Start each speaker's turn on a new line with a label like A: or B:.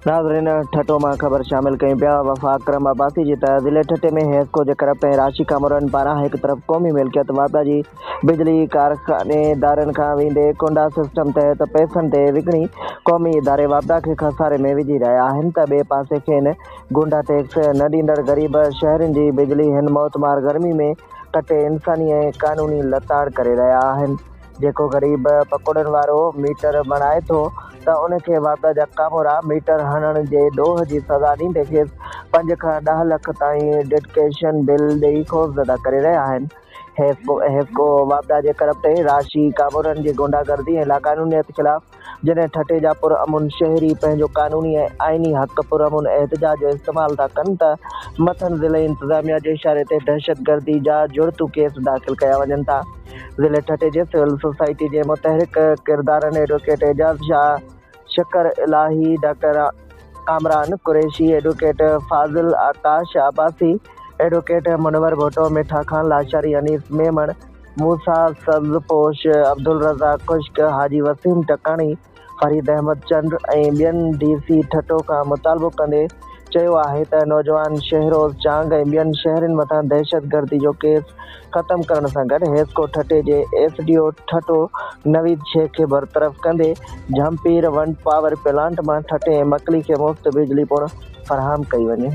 A: ناظرين ٺٽو مان خبر شامل ڪيون پيا وفا اڪرم عباسي جي ته ضلعي ٺٽي ۾ حيسڪو جي ڪرپٽ ۽ راشي ڪامورن پاران هڪ طرف قومي ملڪيت واپڊا جي بجلي ڪارخاني دارن کان ويندي ڪونڊا سسٽم تحت پئسن تي وڪڻي قومي اداري واپڊا کي خساري ۾ وجهي رهيا آهن ته ٻئي پاسي کين گونڊا ٽيڪس نه ڏيندڙ غريب شهرين جي بجلي هن موتمار گرمي ۾ ڪٽي انساني ۽ قانوني لتاڙ ڪري رهيا آهن. جيڪو غريب پڪوڙن وارو ميٽر بڻائي ٿو ته ان کي واپڊا جا ڪامورا ميٽر هڻڻ جي ڏوهه جي سزا ڏيندي کيس پنج کان ڏهه لک تائين ڊڊڪيشن بل ڏئي خوفزده ڪري رهيا آهن. حيسڪو واپڊا جي ڪرپٽ ۽ راشي ڪامورن جي غنڊا گردي ۽ لاقانونيت خلاف جڏهن ٺٽي جا پرامن شهري پنهنجو قانوني ۽ آئيني حق پرامن احتجاج جو استعمال ٿا ڪن ته مٿن ضلعي انتظاميا جي اشاري تي دهشتگردي جا جڙتو ڪيس داخل ڪيا وڃن ٿا. ضلعي ٺٽي جي سول سوسائٽي جي متحرڪ ڪردارن advocate Ejaz Shah, Shakar Elahi, doctor Kamran Qureshi, advocate Fazil Akash Abbasi, advocate Munawar Bhutto, Mitha Khan Lashari, Anees Memon, Musa Sabz Posh, Abdul Razzaq Khushk, Haji Waseem Tikani, Farid Ahmed Chand ۽ ٻين D C Thatta کان مطالبو ڪندي چيو آهي ته نوجوان شهروز چانگ ۽ ٻين شهرين مٿان دهشتگردي جو ڪيس ختم ڪرڻ سان گڏ حيسڪو ٺٽي جي S D O Thatta Naveed Shaikh کي برطرف ڪندي جهمپير ونڊ پاور پلانٽ مان ٺٽي ۽ مڪلي کي مفت بجلي پڻ فراهم ڪئي وڃي.